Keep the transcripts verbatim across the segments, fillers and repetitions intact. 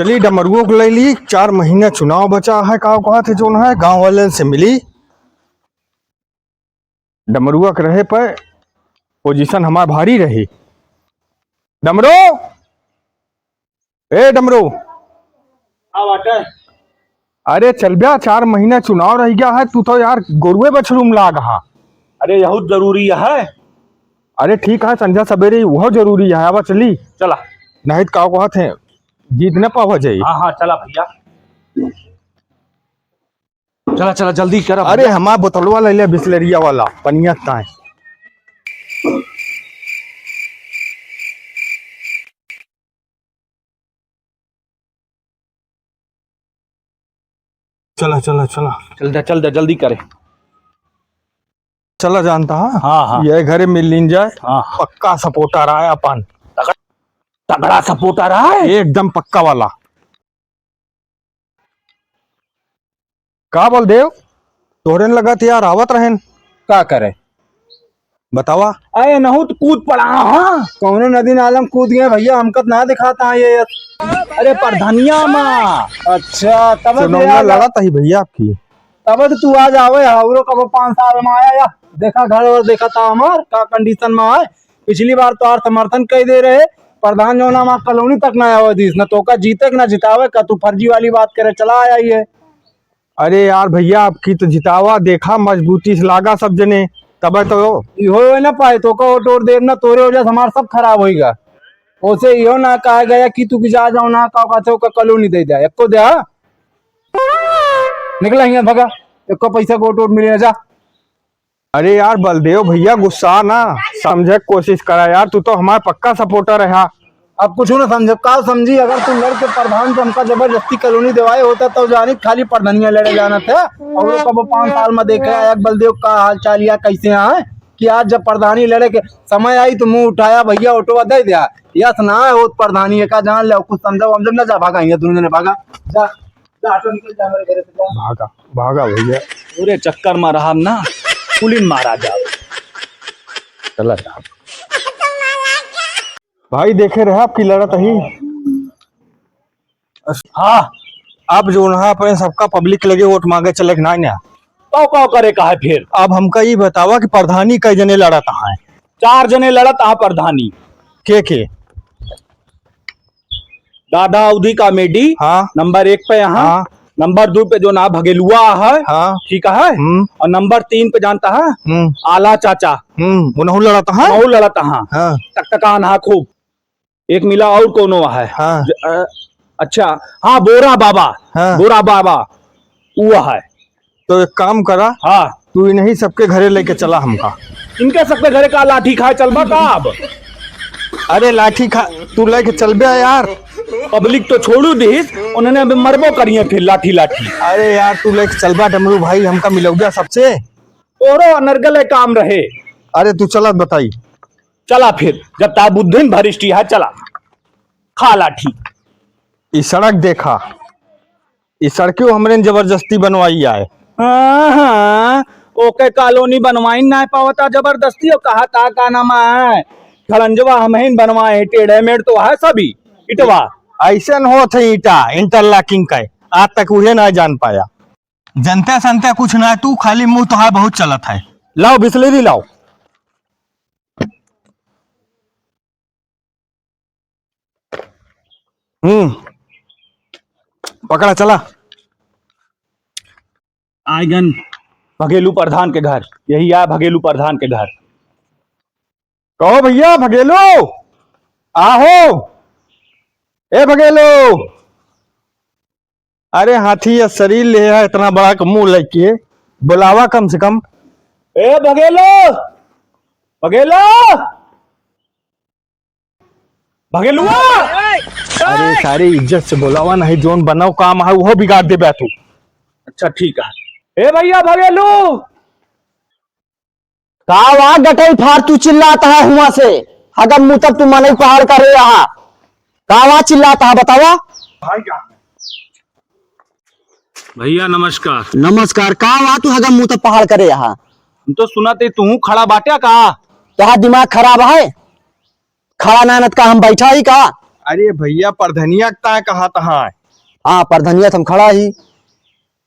चली, डमरुओ को ले ली, चार महीना चुनाव बचा है, का कहत है, जौन है, गाँव वाले से मिली। डमरुआ के रहे पे पोजीशन हमार भारी रही। डमरू, ए डमरू। हाँ, बाटे। अरे चल बे, चार महीना चुनाव रह गया है, तू तो यार गोरुए बछरू में लाग हा। अरे, यहू जरूरी है। अरे ठीक है, संझा सवेरे वह जरूरी है, आवा चली। चला। नहीं तो का कहत है, जीत न पावा जाई। हाँ, हाँ, चला भैया। चला, चला, जल्दी करा अरे भैया। हमार बोतलवा ले ले, बिसलेरिया वाला, पनिया ताए। चला, चला, चला। चल दे, चल दे, जल्दी करे। चला जानता है? हाँ, हाँ। ये घरे मिल लीन जाए। हाँ, हाँ। पक्का सपोर्टर आए अपन। तगड़ा, तगड़ा सपोर्टर आए। एकदम पक्का वाला। का बलदेव, तोहरे न लगत यार आवत रहेन। का करे? बतावा। अरे नहु त कूद पड़ा, हाँ। कौनो नदी नाला में कूद गए भैया, हमका त ना दिखाता है ये। अरे परधनिया मा। अच्छा, तब चुनौना लड़त ही भैया आपकी। तब तो तू आज आवे है, औरो कबो पाँच साल में आया या। देखा घर और देखा था हमार, का कंडीशन में है। पिछली बार तो आर समर्थन कई दे रहे, प्रधान जौना मा कॉलोनी तक ना आवे दीस, ना तोका जीते के ना जितावे का, तू फर्जी वाली बात करे, चला आया ये। अरे यार भैया, आपकी तो जितावा, देखा मजबूती से लागा सब जने, तबे तो। इहो होए ना पाए, तोका वोट वोट देब ना, तोरे वजह से हमार सब खराब होइगा। ओसे इहो ना कहा गया कि तू की जा जाओ ना, का कहते ओका कॉलोनी दे दे, एको दे, हाँ? निकला हियाँ, भगा, एको पैसा का वोट वोट मिले ना, जा। अरे यार बलदेव भैया, गुस्सा ना, समझे के कोशिश करा यार, तू तो हमार पक्का सपोर्टर है। अब कुछ ना समझे, का समझी, अगर तू लड़ के प्रधान से हमका जबरदस्ती कॉलोनी देवाए होता तो जानी खाली प्रधानिया लड़े जाना था। और कबो पाँच साल में देखे आया बलदेव का हाल चाल या कैसे आए कि आज जब प्रधानी लड़े के समय आई तो मुंह उठाया, भैया ऑटोवा दे दिया। यस ना हो प्रधानी का जान ले, कुछ समझा वमझा ना, जा भागा, यहाँ दोनों जने भागा, जा। जा, हटो, निकल जा मेरे घर से, जा। भागा, भागा भैया। पूरे चक्कर में रहा ना, पुलिन मारा जाओ। चला जा। भाई देखे रहे आपकी लड़त ही। हाँ। अब जो ना अपने सबका पब्लिक लगे वोट मांगे चले के ना ना। पाव पाव करे का है फिर? अब हमका ई बतावा कि प्रधानी कई जने लड़त हैं? चार जने लड़त हैं प्रधानी। के के? दादा अवधी कॉमेडी, हाँ। नंबर एक पे यहाँ, हाँ। नंबर दो पे जो ना भगेलुआ है, हाँ। ठीक है, हम्म। और नंबर तीन पे जानता है, हम्म। आला चाचा। हम्म, उनहु लड़त है? उनहु लड़त है। हाँ। टकटकान है खूब। एक मिला और कोनो है। हाँ। ज-, अ, अच्छा, हाँ, बोरा बाबा। हाँ। बोरा बाबा, वो है। तो एक काम करा, हाँ। तू इन्हीं सबके घरे लेके चला हमका। इनके सबके घरे का लाठी खाए चलबा का अब? अरे लाठी खा, तू लेके चलबे यार। पब्लिक तो छोड़ू दिस, उन्होंने अभी मरबो करिए फिर लाठी लाठी। अरे यार तू लेके चलबा डमरू भाई, हमका मिलौबा सबसे। तोरो अनर्गल है काम रहे। अरे तू चला बताई। चला फिर, जब ता बुद्धिन भरिष्ठी है, चला। खा लाठी। ई सड़क देखा, ई सड़कियो हमरे न जबरदस्ती बनवाई आए। हाँ, हाँ, ओके कॉलोनी बनवाई ना पावता जबरदस्ती, ओ कहा ता का नाम है, खड़ंजवा हमहिन बनवाए, टेढ़े मेढ़ तो है सभी, इटवा। ऐसे न होत है ईटा, interlocking का, आज तक उहे ना जान पाया। जनता संता कुछ ना, तू खाली मुंह तो है, बहुत चलत है। लाओ बिस्लेरी लाओ। हम्म, पकड़ा, चला। आइगन भगेलू प्रधान के घर, यही आ भगेलू प्रधान के घर। कहो भैया भगेलू, आहो, ए भगेलू। अरे हाथी या शरीर ले है, इतना बड़ा क मुंह लेके, बुलावा कम से कम। ए भगेलू, भगेलू। भगेलुआ! अरे सारी इज्जत से बोलावा, नहीं जोन बनाओ काम है वो बिगाड़ देबे तू। अच्छा ठीक है। ए भैया भगेलू! का वा गटई फार तू चिल्लात है हुआ से? हगम मुतब तू मनई पहाड़ करे रहा। का वा चिल्लात है बतावा? भैया नमस्कार। नमस्कार। का वा तू हगम मुतब पहाड़ करे रहा? हम तो सुनत ही तू खड़ा बाट्या का? तोहार दिमाग खराब है? खड़ा नानत का हम बैठा ही का? अरे भइया, परधनिया के ताय कहत हैं। हाँ, परधनिया त हम खड़ा ही।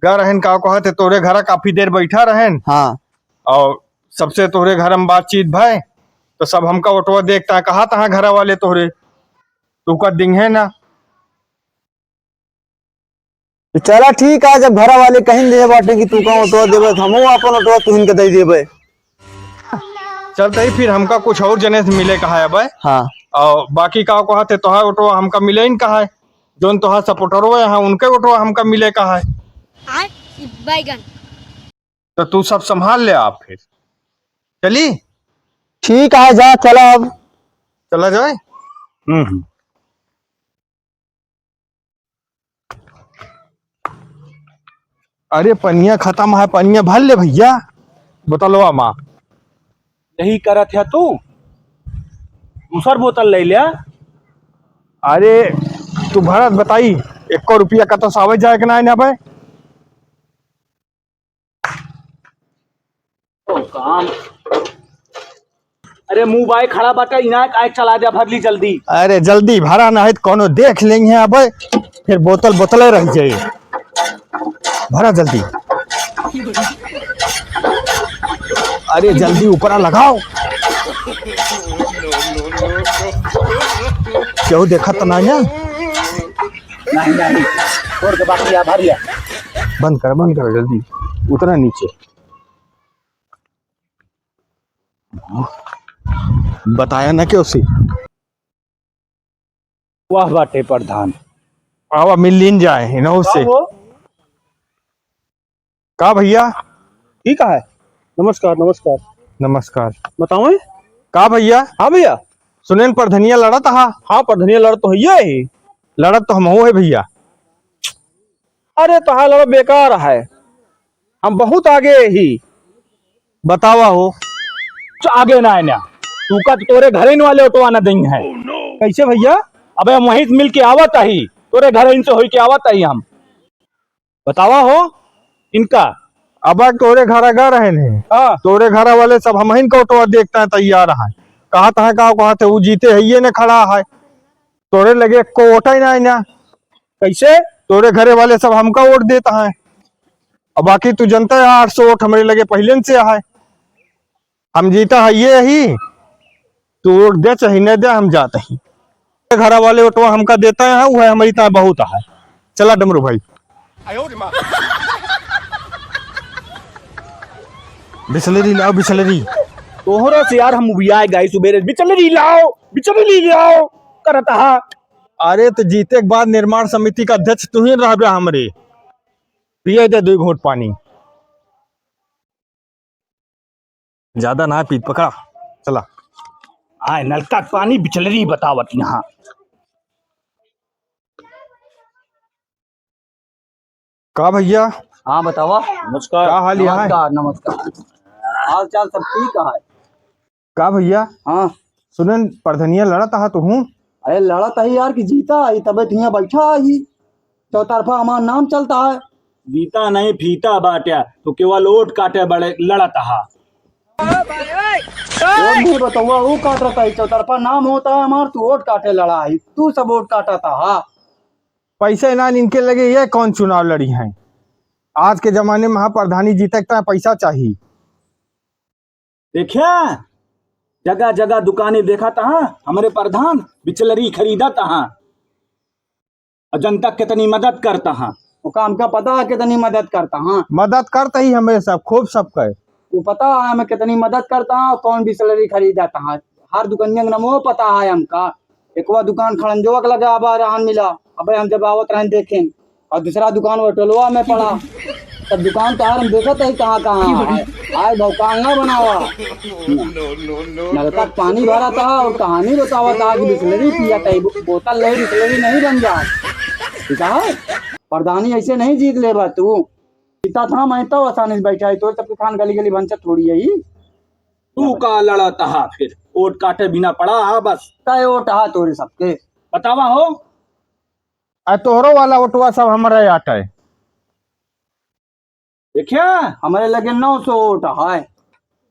गा रहेन, का कहत है, तोरे घरा काफी देर बैठा रहेन। हाँ। और सबसे तोरे घर में बातचीत भय, तो सब हमका ओटवा देख ताय कहत हैं घरा वाले तोरे, तू का दिंग है ना। तो चला ठीक है, जब घरा वाले कहिन दे बाटे कि तू का ओटवा देबे, तो हमहू आपन ओटवा तुहिन के दे देबे। चलते ही फिर हमका कुछ और जने से मिले कहा है भाई। हाँ। और बाकी का कहत है, तोहार ओटवा हमका मिले ही न कहा है, जोन तोहार सपोर्टरवा है, उनके ओटवा हमका मिले कहा है। आय, बैगन। तो तू सब संभाल ले आप फिर। चली? ठीक है, जा, चला अब। चला जाए? हम्म, हम्म। अरे, पनिया खतम है, पनिया भर ले भइया, बोतलवा मा। यही करत है तू, दूसर बोतल ले लिया। अरे, तू भरत बताई, एको रुपया का तो सावे जाए के ना, ना बे। ओ, काम। अरे, मुँह बाय खड़ा बाटे, इनाय आय चला जा, भर ली जल्दी। अरे, जल्दी भरा, ना है तो कोनो देख लेंगे अबे, फिर बोतल बोतले रह जाए। भरा जल्दी। अरे, जल्दी ऊपरा लगाओ। केहू देखत तो ना है? नहीं, नहीं। छोड़ के बाकी आ, भर लिया। बंद कर, बंद कर जल्दी। उतरा नीचे। बताया ना केहू से। वाह बाटे प्रधान। आवा मिल लीन जाए, इनहू से। का हो? का भइया? ठीक है। नमस्कार, नमस्कार। नमस्कार। बताओ। का भइया? हाँ भइया। सुनेन परधनिया लड़त हा? हाँ, परधनिया लड़त तो हइये ही। लड़त तो हमहू है भइया। अरे, तोहार लड़ब बेकार है, हम बहुत आगे ही। बतावा हो। तो आगे ना है ना, तू का तोरे घरे वाले ओटवा ना देंगे हैं। कैसे भइया? अबे, हम वहीं से मिल के आवत ही, तोरे घरे से होई के आवत ही हम। बतावा हो इनका। अब तोरे घर अगर है ने, हाँ। तोरे घर वाले सब हमहिन का ओटवा देखता है, तैयार है। कहत है का, कहत है, वो जीते है, ये ने खड़ा है। तोरे लगे एको वोट ही ना है ना। कैसे? तोरे घरे वाले सब हमका वोट देता है। अब बाकी तू जनता है, आठ सौ वोट हमरे लगे पहिले से है। हम जीता है ये ही, तू वोट दे चाहे न दे, हम जात ही। घरा वाले वोटवा हमका देता है, वह हमारी ताय बहुत है। चला डमरू भाई। बिसलेरी लाओ, बिसलेरी। तोहरा से यार हम उबियाए गए सुबेरे, बिचलरी लाओ, बिचलरी लाओ करत हा। अरे, तो जीते के बाद निर्माण समिति का अध्यक्ष तू ही रहबे हमरे। पिए दे दुई घूंट पानी। ज्यादा ना पीत, पकड़ा। चला। आए, नलका के पानी बिचलरी बतावत यहाँ। का भइया? हाँ, बतावा। नमस्कार। का हाल है? नमस्कार, नमस्कार। हाल चाल सब ठीक है। का भइया? हाँ। सुनेन, परधनिया लड़त हा तुहूँ? अरे, लड़त ही यार कि जीता ही, तबे तो यहाँ बैठा ही। चौतरफा हमार नाम चलता है। जीता नहीं, फीता बाट्या, तो केवल वोट काटे बड़े लड़त हा। वोट नहीं बतौआ, वो काटत ही, चौतरफा नाम होता है हमार, तू वोट काटे लड़ा ही, तू सब वोट काटत हा। पैसे ना इनके लगे, ये कौन चुनाव लड़ी हैं? आज के जमाने में हाँ, प्रधानी जीते के तो पैसा चाहिए। देखिया, जगह जगह दुकानी देखत हा, हमरे प्रधान बिचलरी खरीदत हा। और जनता कितनी मदद करत हा। ओका हमका पता है कितनी मदद करत हा। मदद करत ही हमें सब, खूब सब कहे। वो पता है हमें कितनी मदद करत हा और कौन बिचलरी खरीदत हा। हर दुकनिया के नमो पता है हमका। एकवा दुकान खड़ंजवा के लगे आबा रहन मिला, अबे हम जब आवत रहन देखेन, और दूसरा दुकान वो टोलवा में पड़ा। तब दुकान तोहार हम देखत ही कहाँ कहाँ है। आए भौकाल ना बनावा। नलका के पानी भरत हा और कहानी बतावत हा कि बिसलरी पियत ही, बो-, बोतल ले बिसलरी नहीं बन जा। ठीक है, प्रधानी ऐसे नहीं जीत लेबा तू। जीता था मैं तो आसानी से बैठा ही, तो सबके खान गली गली भंचत थोड़ी है ही। तू का लड़त हा फिर? वोट काटे बिना पड़ा हा बस। तय वोट हा तोरे सबके। बतावा हो। आ तोहरो वाला वोटवा सब हमरे आटे। देखिया, हमरे लगे नौ सौ वोट है।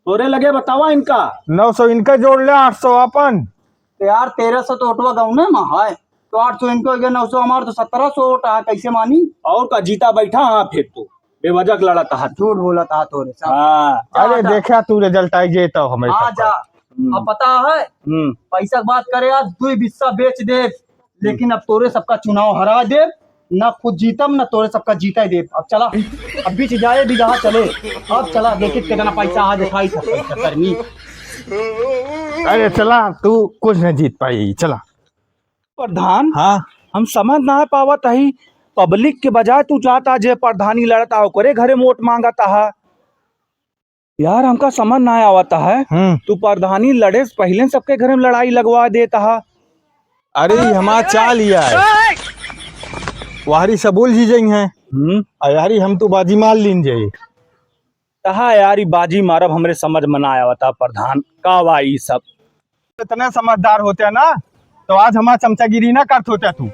तोरे लगे बतावा इनका। नौ सौ इनका जोड़ ले, आठ सौ अपन। तो यार, तेरह सौ तो वोटवा गौने में है। तो आठ सौ इनको हो गया, नौ सौ हमार, तो सत्रह सौ वोट आ, कैसे मानी? और का जीता बैठा, हाँ, फिर तो बेवजह लड़त हा। झूठ बोलत हा तोरे सब। हाँ। जा, अरे जा। देखा तू result आई जे तो हमें हाँ, सब जा। हम्म। अब पता है, हम्म। पैसा के बात करे, आज दुई बिस्सा बेच दे, लेकिन अब तोरे सबका चुनाव हरा दे, ना खुद जीतम, ना तोरे सबका जीते दे। अब चला, अब बीच जाए बिगहा चले, अब चला, देखी कितना पैसा आ दिखाई था, पैसा करनी। अरे चला, तू कुछ नहीं जीत पाई, चला। प्रधान, हाँ। हम समझ ना पावत हई, public के बजाय तू जाता जे प्रधानी लड़ता, ओकरे घरे वोट मांगता है। यार, हमका समझ ना आवता है। हम्म। तू प्रधानी लड़े से पहिले सबके घरे में लड़ाई लगवा देता है। अरे, ई हमार चाल ही है। वाहरी सबुल जी जई हैं। हम्म। और यारी हम तू बाजी मार लीन जाई। कहा यार, ई बाजी मारब हमरे समझ में ना आवता प्रधान। का बा ई सब? इतने समझदार होते ना, तो आज हमार चमचागिरी ना करत होते तू।